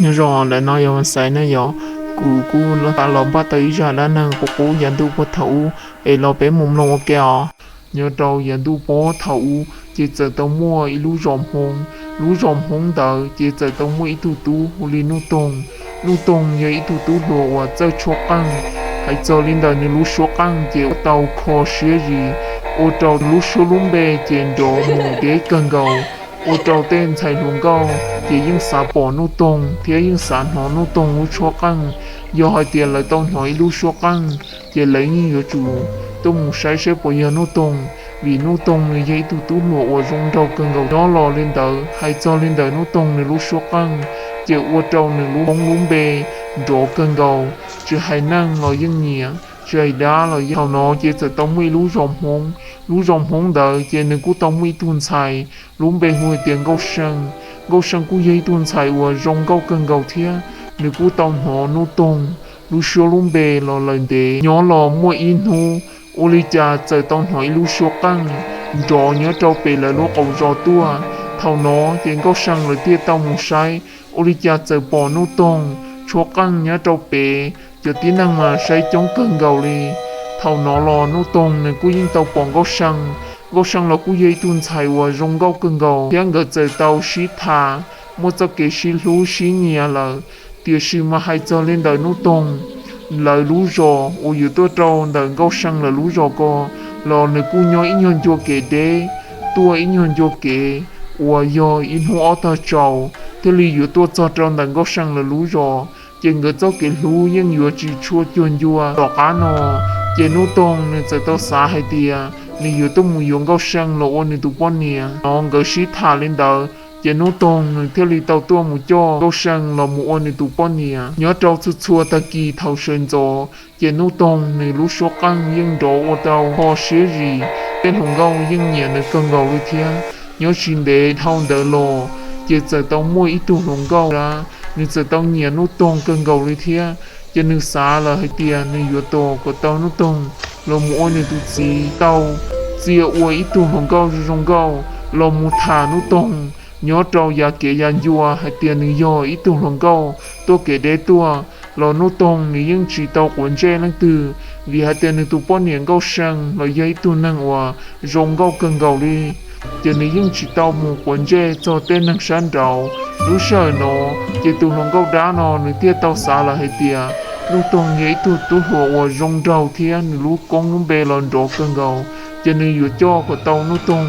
Nyob zoo, ntawm no yog Xaiv ne yom. Kuv kuj los npaj tau ib zaj dab neeg qub qub yav ntuj puag thaum ub es los peb mus mloog ua ke os. Nyob rau yav ntuj puag thaum ub ces txawm tau muaj ib lub zos Hmoob. Lub zos Hmoob ntawd ces txawm tau muaj ib tug tub hu li Nuj Toog. Nuj Toog yog ib tug tub hluas uas txawj tshuab qeej. Hais txog li ntawm nws lub suab qeej ces ua tau kho siab zis, ua rau lub suab lub npe ces nrov mus deb kawg nkaus, ua rau tej ntxhais hluas nkauj ces yeej xav pom Nuj Toog thiab yeej xav hnov Nuj Toog lub tshuab qeej. Yog hais tias lawv tau hnov ib lub suab qeej ces lawv yeej yuav tsum tuaj mus saib saib puas yog Nuj Toog, vim Nuj Toog nws yog ib tug tub hluas uas zoo nraug kawg nkaus. Nyob los li ntawd, hais txog li ntawm Nuj Toog nws lub suab qeej ces ua rau nws lub Hmoob lub npe nrov kawg nkaus, tsis hais neeg los yeej nyiam, tsis hais dab los yeej. Thaum no ces txawm tau muaj ib lub zos Hmoob. Lub zos Hmoob ntawd ces nws kuj tau muaj ib tug ntxhais lub npe hu hais tias Nkauj See. Nkauj See kuj yog ib tug ntxhais uas zoo nkauj kawg nkaus thiab. Nws kuj tau hnov Nuj Toog lub suab lub npe los lawm ntev. Nyob los muaj ib hnub, ua li cas txawm tau hnov ib lub suab qeej nrov nyob rau pem lawv lub qaum zos tuaj. Thaum no ces Nkauj See lawv thiaj tau mus saib, ua li cas txawm pom Nuj Toog tshuab qeej nyob rau pem. Cov tib neeg mas saib coob kawg nkaus li. Thaum no los Nuj Toog nws kuj yeej tau pom Nkauj See. Nkauj See los kuj yog ib tug ntxhais uas zoo nkauj kawg nkaus thiab nkawd txawm tau sib tham, muaj txoj kev sib hlub sib nyiam lawm. Tiam sis mas hais txog li ntawm Nuj Toog lawv lub zos uas yuav tuaj rau ntawm Nkauj See lawv lub zos ko los nws kuj nyob ib nyuag ncua kev deb, tuaj ib nyuag ncua kev uas yog ib hnub ob tog tsaus thiaj li yuav tuaj txog rau ntawm Nkauj See lawv lub zos. Ces nkawd txoj kev hlub yeej yuav tsis tshua cuag ncua. Tom qab no ces Nuj Toog nws txawm tau xav hais tias nws yuav tuaj mus yuav Nkauj See los ua nws tus poj niam. No nkawd sib tham li ntawd ces Nuj Toog nws thiaj li tau tuaj mus coj Nkauj See los mus ua nws tus poj niam. Nyob rau txhua txhua tag kis thaum sawv ntxov ces Nuj Toog nws lub suab qeej yeej nrov ua tau kho siab zis, tej hluas nkauj yeej nyiam nws kawg nkaus li thiab. Nyob tsis ntev dhau ntawd los ces txawm tau muaj ib tug hluas nkauj dab, nws txawm tau nyiam Nuj Toog kawg nkaus li thiab. Ces nws xav lawm hais tias nws yuav tos kom tau Nuj Toog los mus ua nws tus txiv. Tau txia ua ib tug hluas nkauj zoo zoo nkauj los mus tham Nuj Toog nyob rau yav kev yav ncua hais tias nws yog ib tug hluas nkauj tuaj kev deb tuaj. Los Nuj Toog nws yeej tsis tau quav ntsej leej twg, vim hais tias nws tus poj niam Nkauj See los yog ib tug neeg uas zoo nkauj kawg nkaus li. Ces nws yeej tsis tau mus quav ntsej txog tej neeg sab nraud. Lub sij hawm no ces tus hluas nkauj dab no nws thiaj tau xav lawm hais tias Nuj Toog yog ib tug tub hluas uas zoo nraug thiab nws lub koob lub npe los nrov kawg nkaus. Ces nws yuav coj kom tau Nuj Toog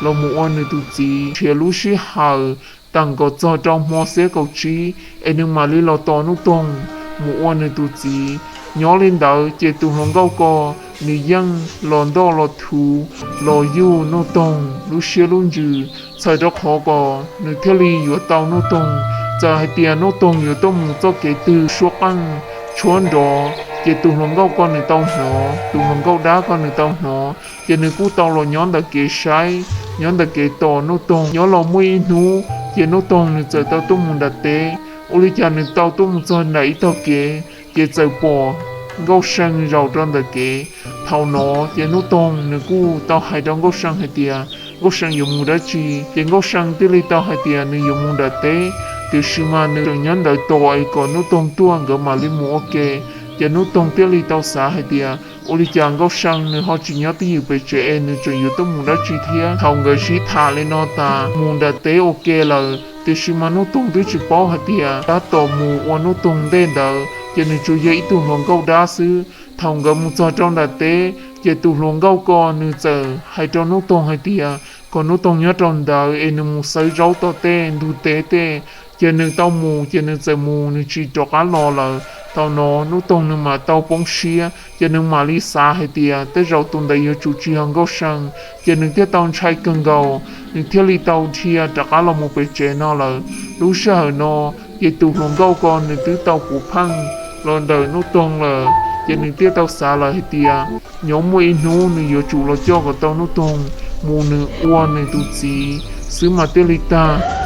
los mus ua nws tus txiv nrhiav lub sij hawm teem kom txog rau hmo xiab kaum tsib es nws mam li los tos Nuj Toog mus ua nws tus txiv. Nyob li ntawd ces tus hluas nkauj ko nws yeej los ntoj los thuv los yug Nuj Toog lub siab lub ntsws, txhawm rau qhov kom nws thiaj li yuav tau Nuj Toog. Txawm hais tias Nuj Toog yuav tuaj mus txoj kev twg, suab qeej tshuab nrov ces tus hluas nkauj ko nws tau hnov, tus hluas nkauj dab ko nws tau hnov, ces nws kuj tau los nyob ntawm kev saib, nyob ntawm kev tos Nuj Toog. Nyob los muaj ib hnub ces Nuj Toog nws txawm tau tuaj mus nram teb. Ua li cas nws tau tuaj mus txog nram ib tog kev ces txawm pom Nkauj See zaum rau ntawm kev. Thaum no ces Nuj Toog nws kuj tau hais rau Nkauj See hais tias Nkauj See yuav mus dab tsi, ces Nkauj See thiaj li tau hais tias nws yuav mus nram teb, tiam sis mas nws tseem nyob ntawd tos es kom Nuj Toog tuaj nkawd mam li mus ua ke. Ces Nuj Toog thiaj li tau xav hais tias ua li cas Nkauj See nws ho tsis nyob twj ywm pem tsev es nws tseem yuav tuaj mus dab tsi thiab. Thaum nkawd sib tham li no tas mus nram teb ua ke lawm, tiam sis mas Nuj Toog twb tsis paub hais tias tab tom mus ua Nuj Toog ntej ntawd ces nws tsuas yog ib tug hluas nkauj dab xwb. Thaum nkawd mus txog rau nram teb ces tus hluas nkauj ko nws txawm hais rau Nuj Toog hais tias kom Nuj Toog nyob rau ntawd es nws mus xawv zaub tom tej ntug teb tej. Ces nws tau mus ces nws txawm mus nws tsis rov qab los lawm. Thaum no Nuj Toog nws mam tau poob siab ces nws mam li xav hais tias tej zaum tus ntawd yuav tsum tsis yog Nkauj See, ces nws thiaj tau ntshai kawg nkaus, nws thiaj li tau dhia rov qab los mus pem tsev no lawm. Lub sij hawm no ces tus hluas nkauj ko nws twb tau puav pheej los ntawm Nuj Toog lawm, ces nws thiaj tau xav lawm hais tias nyob muaj ib hnub nws yuav tsum los coj kom tau Nuj Toog mus nws ua nws tus txiv xwb mas thiaj li tag.